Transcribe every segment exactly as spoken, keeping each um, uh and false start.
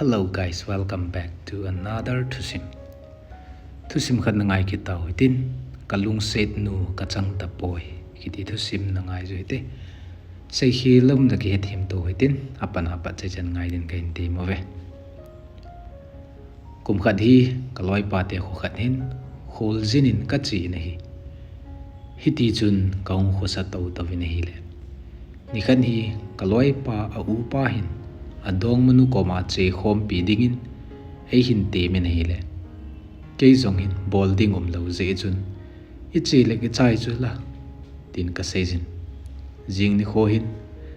Hello guys, welcome back to another thusim. Thusim khat na ngai kit tau hitin, Ka lungset nu ka chang tapoi, kiti thusim na ngai jiu hite. Seikhel lom na kihethem tou hitin, apat apat chai chan ngai din kahin temo uve. Kum khat hi ka loipa te kho khat hin kholjin in ka che in ahi. Hiti chun ka hung khosa tou tou in ahile, nikhat hi ka loipa a upa hin adongmanu koma che khompi dingin eihin temin ahile, kei jong hin bol ding umlou jeh chun, "I che le kichai chu la," tin ka seijin. Jing nikho hin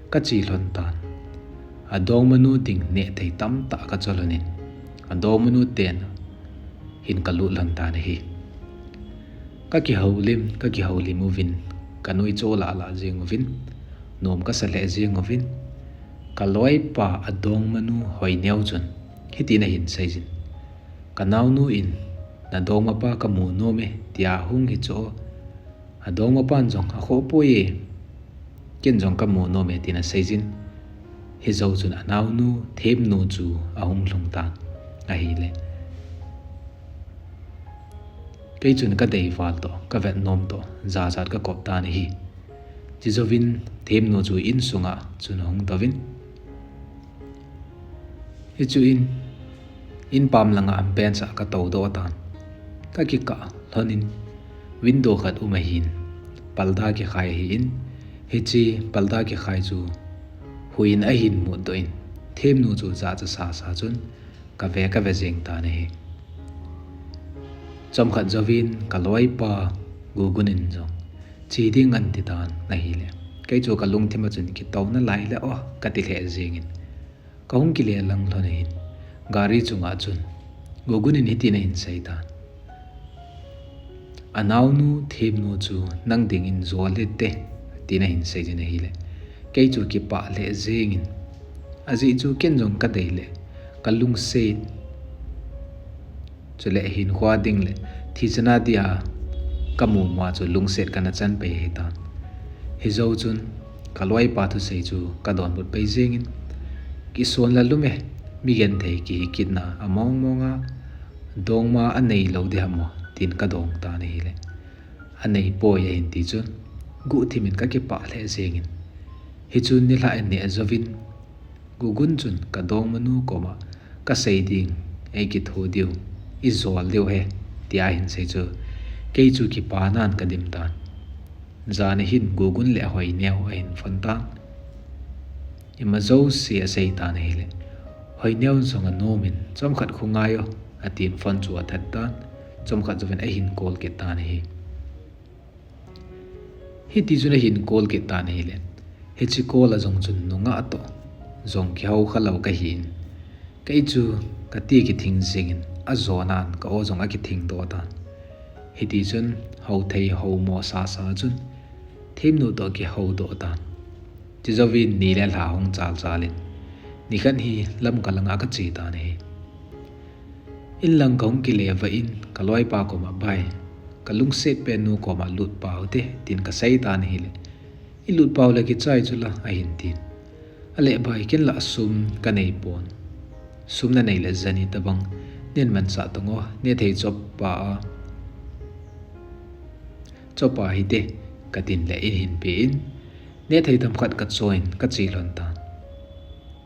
ka che lhon tan. Adongmanu ding nehthei tamtah ka cho lhon in, adongmanu ten hin ka lut lhon tan ahi. Ka kihoulim, ka kihoulim uvin, ka nui cho lah lah jing uvin, nom ka sa lheh jing uvin, ka loipa adongmanu Hoineo chun hitin ahin seijin, "Ka naonu in na dongmapa ka mu nom e," tia hung hi cho. Adongmapan jong, "Akhoh poi e, ken jong ka mu nom e," tin aseijin. Hijou chun anaonu Themnu chu ahung lhung tan ahile, kei chun ka deival toh, ka vetnom toh, jachat ka kop tan ahi. Chujouvin Themnu chu insunga chun ahung touvin, hichu in, in pam langa ampen sa ka tou doh tan. Ka kikah lhon in, window khat um ahin, parda kikhai ahin, hiche parda kikhai chu huiin ahin mutdoh in, Themnu chu jachat sasa chun ka ve ka ve jeng tan ahi. Chomkhat jouvin ka loipa Gugun in jong che ding ahin ti tan ahile, kei chu ka lungthim a chun kitouna lai le o ka ti lheh jeng in, ka hung kile lang lhon ahin, gari chunga chun Gugun in hitin ahin sei tan, "Anaonu Themnu chu nang dingin jol hite," tin ahin seijin ahile, kei chu kipah lheh jeng in, ajeh chu ken jong ka dei le ka lungset, chule hinkhoa ding le thi chana dia ka mu ma chu lungset kana chan pei ahi tan. Hijou chun ka loipa thusei chu ka donbut pei jeng in, "Kison la lum e, mi genthei kihi kitna among monga dongma anei lou ding ham o," tin ka dong tan ahile, "Anei poi," ahin ti chun guhthim in ka kipah lheh jeng in, hichun nilhah in neh jouvin Gugun chun ka dongmanu koma ka sei ding, "Ei kitho diu, i jol diu ahi," tia ahin sei chu, kei chu kipanan ka dim tan. Jan ahin Gugun le Hoineo ahin phone tan. Ima jouse asei tan ahile, Hoineo jong anom in, "Chomkhat khu ngai o," atin phone chu athat tan. Chomkhat jouvin ahin call kit tan ahi. Hiti chun ahin call kit tan ahile, hiche call a jong chun nungah toh jong kihou kha lou kahin, kei chu ka ti kithing jeng in, ajonan ka o jong akithing doh tan. Hiti chun houthei houmo sasa chun Themnu toh kihou doh tan. Chujouvin ni le lha hung chal chal in, nikhat hi Lamka langa ka che tan ahi. In lang ka hung kile vah in ka loipa koma, "Bai, ka lungset pen nu koma lut pau te," tin ka sei tan ahile, "I lut pau le kichai chu la," ahin tin. "Ale bai, ken la sum ka nei pon. Sum na nei le jani tabang nen mansah tong o, nehthei chopa a, chopa hite," ka tin le in ahin pe in, nehthei themkhat ka choin ka che lhon tan.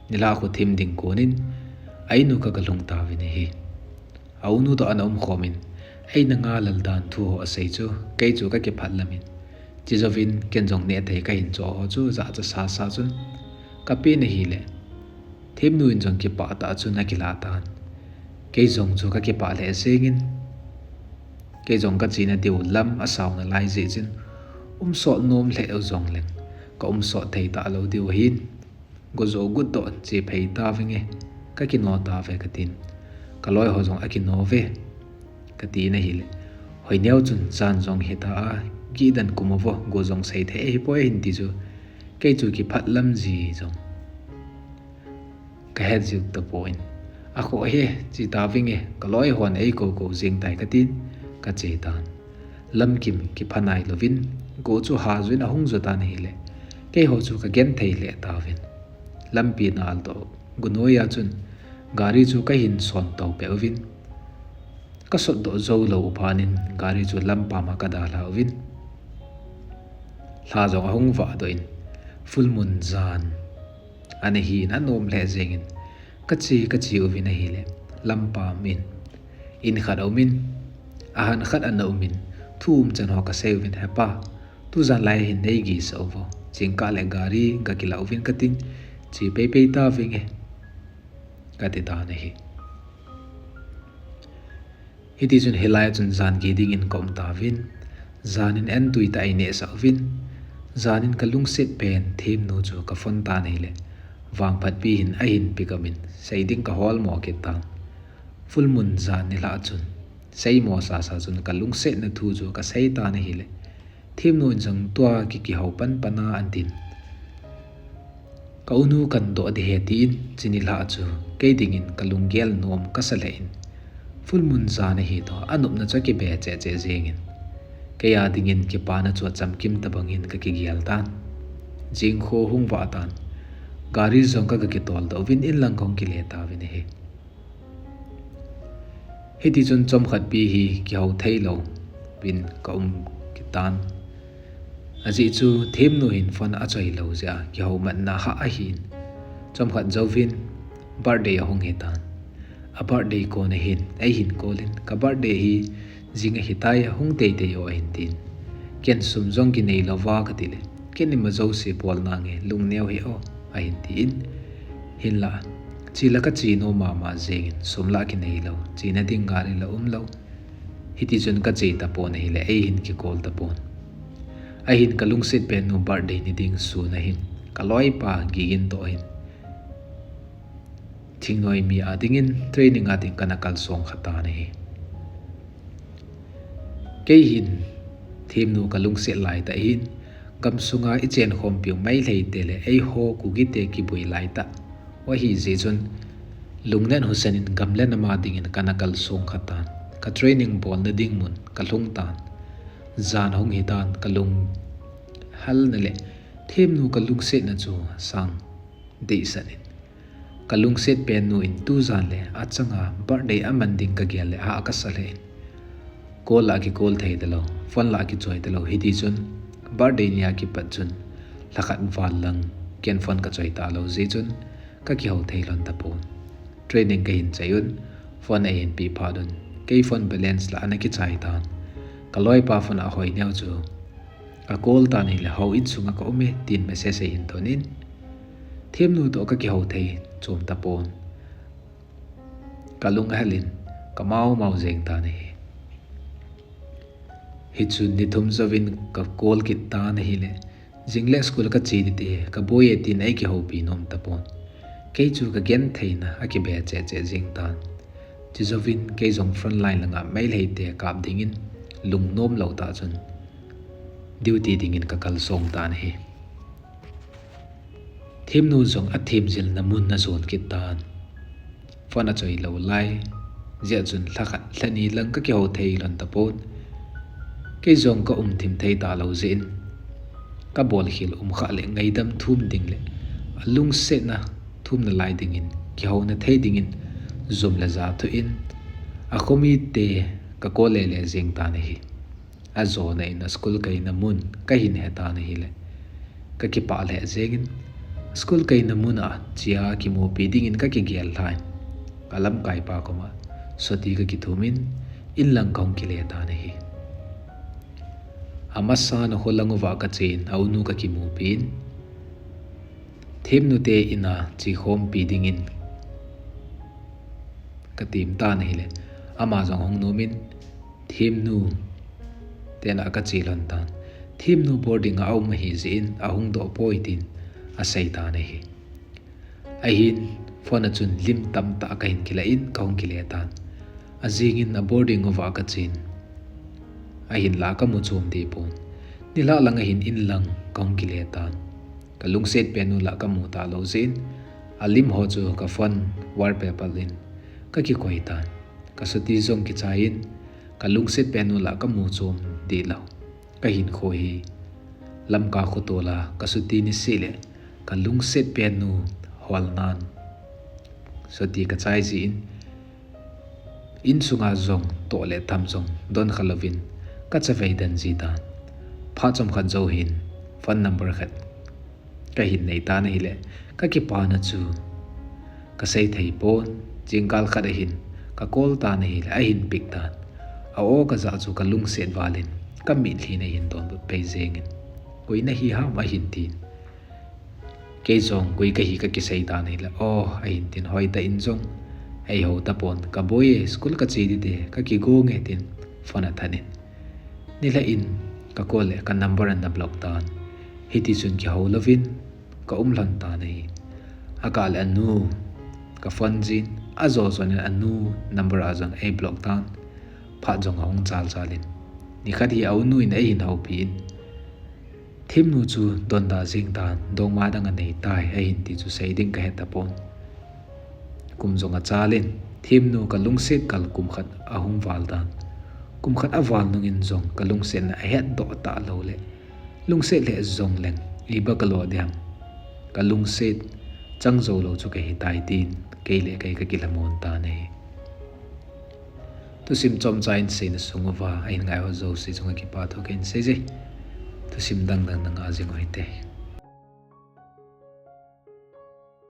Nilhah khu thim ding konin a inu kha ka lhung tauvin ahi. A unu toh ana umkhom in, eina ngalal dan thu ho asei chu, kei chu ka kiphat lam in, chujouvin ken jong nehthei kahin choh ho chu jachat sasa chun ka pen ahile, Themnu in jong kipah tah chun akilah tan. Kei jong chu ka kipah lheh jeng in, kei jong ka chena diu lam asao nalai jeh chun, um sot nom lheh u jongleng ka um sot thei talou diu ahin, go jo gut toh che phei tavinge, ka kino tave, ka tin. Ka loi ho jong akino uve, ka tin ahile, Hoineo chun, jan jong hita a, gihdan kum uvo, go jong sei thei ahipoi ahin ti chu, kei chu kiphat lam ji jong ka het jiu tapon, akhoh e, che tavinge, ka loi hon eikou kou jeng tai, ka tin ka che tan. Lamkim kipha nailouvin, go chu ha juin ahung ju tan ahile, keiho chu ka genthei lheh tauvin, lampi nal toh go noiya chun Gari chu kahin son to peh uvin, kasot doh jou lou u phat in gari chu lampam a kadalha uvin, lha jong ahung vah doh in, full moon jan ana hin anom lheh jengin, kache kache uvin ahile, lampam in in khat aumin, ahan khat ana umin, thu umchan ho kasei uvin, "Hepa, tujan lai hin nei gisa uvo, jingkah le gari gakila uvin katin, che peipei tavinge," kati tan ahi. Hitichun hilai a chun jan gei dingin kaum tauvin, jan in entui tah einehsah uvin, jan in kalungset pen themnu chu kaphone tan ahile, vangphatpi hin ahin pick up in, sei ding kahol mo kit tan. Full moon jan nilhah chun seimo sasa chun kalungsetna thu chu kasei tan ahile, themnu in jong tua kikihou panpan a atin, "Ka unu kadoh ding ahi," tin, chuni lhah chu kei dingin kalunggel nom kasa lheh in, full moon jan ahi toh anopna chu akibe cheh cheh jengin, kei a dingin kipana chu achamkim tabangin kakigel tan. Jingkho hung vah tan, gari jong kaga kitol doh uvin inlang kahung kile tauvin ahi. Hitichun chomkhatpi hi kihou theilouvin kaum kit tan. Ajeh chu themnu hin phone achoi lou jeh a kihoumatna hah ahin, chomkhat jouvin birthday ahung hitan. A birthday kona hin eihin call in, "Ka birthday hi jing ahitai, hung teitei o," ahin tin. Ken sum jong kinei louva katile, "Ken ima jouse bol nange, lungneo hih o," ahin tin. Hinla, che la kache nom mama jengin, sum la kinei lou, chena ding gari la umlou. Hitichun kache tapon ahile, eihin kicall tapon. Ahin kalungset pennu birthday ni ding sun ahin, kaloipa Gigin toh hin Thingnoi mi a dingin training a ding kana kalsong kha tan ahi. Kei hin themnu kalungset laitah hin, gamsunga ichenkhompiu Meiteite le eiho Kukite kiboi laitah u ahijeh chun, lungnat husen in gam le nam a dingin kana kalsong kha tan. Ka training bolna ding mun kalhung tan. Jan hung hitan, kalunghalna le themnu kalungsetna chu sang deisah in, kalungset pennu in tujan le achanga birthday aman ding kagel le hah kasa lheh in, call la kicall thei talou, phone la kichoi talou, hitichun birthday nia kipat chun lhakhat val lang ken phone kachoi talou jeh chun kakihou thei lhon tapon. Training kahin chai un, phone eihin pe phat un, kei phone balance la ana kichai tan. Kaloipa phone a hoi neo chu kacall tan ahile, "Hou, insunga kaume," tin message eihin donin, themnu toh kakihou thei chom tapon. Kalung ahel in, kamao mao jeng tan ahi. Hichun ni thum jouvin kacall kit tan ahile, jingle school kache ding ahi, kaboi e tin eikihoupi nom tapon. Kei chu kagentheina akibe cheh cheh jeng tan. Chujouvin kei jong frontline langa Meiteite kap dingin lungnom lou tah chun, duty dingin kakalsong tan ahi. Themnu jong athemjilna mun ajon kit tan. Phone achoi lou lai jeh chun lhakhat lhani lang kakihou thei lhon tapon. Kei jong kaum thim thei talou jeh in, kabolkhel umkha le ngaidam thum ding le alungsetna thum nalai dingin, kihouna thei dingin jum le ja thoh in, akhomite kacall lele jeng tan ahi. Ajona in aschool kaina mun kahin he tan ahile, kakipah lheh jengin, school kaina mun a chea kimupi dingin kakigel lhan, kalamkaipa koma chutti kakithumin, inlang kahung kile tan ahi. Amasan akholang uva kachen, aunu kakimupin, themnute ina chekhompi dingin katem tan ahile, ama jong hung nomin, themnu tena kache lhon tan. Themnu boarding a aum ahijeh in ahung doh poi tin asei tan ahi. Ahin phone a chun lim tamtah kahin kila in kahung kile tan. Ajingin aboarding uva kachen, ahinla kamu chom deh pon. Nilhah lang ahin inlang kahung kile tan. Kalungset pennu la kamu talou jeh in, alim ho chu kaphone wallpaper in kakikoi tan. Ka chutti jong kichai in, kalungset pennu la kamu chom deh lou. Kahinkho hi Lamka khotol a ka chutti niseh le kalungset pennu holnan Soti kachai jin, insunga jong toh le tham jong don kha louvin kachavei den ji tan. Phat chomkhat jou hin phone number khat kahin nei tan ahile, kakipana chu kasei thei pon. Jingkah khat ahin ka call tan ahile, ahin pick tan. A-o kajah chu kalungset valin kamitlhi in ahin donbut pei jengin, koi nahi ham ahin tin. Kei jong koi kahi kakisei tan ahile, o, ahin tin, hoitah in jong eihou tapon. Kaboi e, school kache ding te, kakigong e tin phone athat in, nilhah in ka call le ka number ana block tan. Hitichun kihou louvin kaum lhon tan ahi. Akah le anu ka phone jin, ajo jonin anu number a jong ei block tan. Phat jong ahung chalchal in, nikhat hi a-unu in eihin houpi in, Themnu chu donda jeng tan, dongma dang anei tai, ahin ti chu sei ding kahe tapon. Kum jong achal in, Themnu kalungset kal kum khat ahung val tan. Kum khat aval nungin jong kalungsetna ahetdoh talou le, lungset lheh jongleng iba kalo ding ham, kalungset chang joulou chu kahitai tin, kei le kei kakilhamon tan ahi. Thusim chomcha in seina sung uva ahin ngai ho jouse chunga kipathu kahin seije. Thusim dangdang na ngah jing u hite.